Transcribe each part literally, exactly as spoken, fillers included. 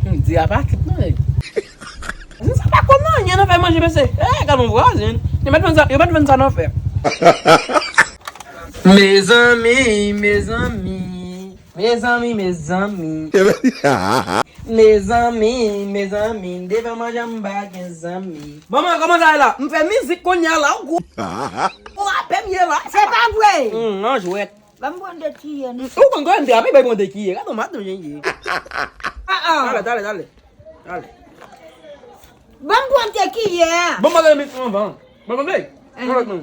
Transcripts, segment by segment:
Hmm, di a pa kit non, nèg. Sa pa konn anyen nan fè manje, mesye. Eh, gade yon vwazen. Yo mèt vann sa, yo mèt vann sa nan fè. Mezanmi, mezanmi, mezanmi, mezanmi. Mezanmi, mezanmi, devan manje m pa gen zanmi. Manman, kòman sa ye la? M fè mizik kounye a la, ou gou. Ou apè m ye la. Se pa vre. Hmm, nan jwèt. Ban m pran de kiyè, non. Ou konn kòman m te apre bay pran de kiyè. Gade yon madanm jan ye. Ah, ah. Talè, talè, talè. Talè. Ban m pran de kiyè. Bon, madanm, anvan. Bon, bon, bon. Eh. Bon, bon.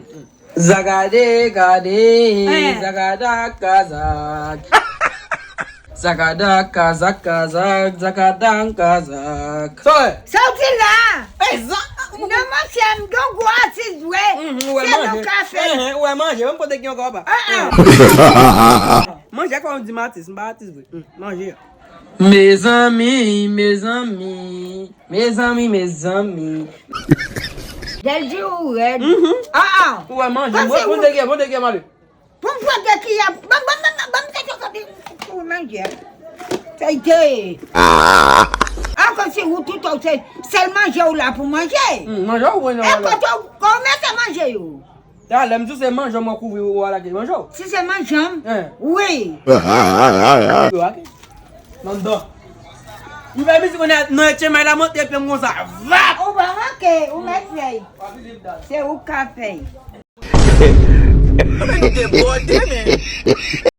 Zagade, gade, eh, zagada, kazak. Zagada, kazak, kazak, zagadan, kazak. Sa w ye? Soti la! Eh, zan- Non, monchè, m gen gwo atis vre. Mhm, ou wè manje. Se nou ka fè. Eh, eh, ou wè manje, menm kote ki ankò pa. Ah, ah. Manje, ak fò m di m atis, m pa atis vre. Hmm, manje. Mezanmi, mezanmi, mezanmi, mezanmi. Dèl di ou rèd. Mhm. Ah, ah. Ou wè manje, mwen, mwen te gen, mwen te gen manje. Pou m pran de kiyè, ban, ban, ban, ban, ban m te kanpe pou manje. Sa ite. Ankò si ou tout ou se sèl manje ou la pou manje. Hmm, manje ou mwen nan. E kote ou, kòman se manje yo? Talè m di w se manje mwen kouvri ou ala ke manje w. Si se manje m? Hein. Wi. Yo, ok. Nan dò. M fè mizik kounye a, nan etche may la monte epi m konsa. Vap! Ou pa manke, ou mèt fèy. Se ou k ka fèy. Debòde, men.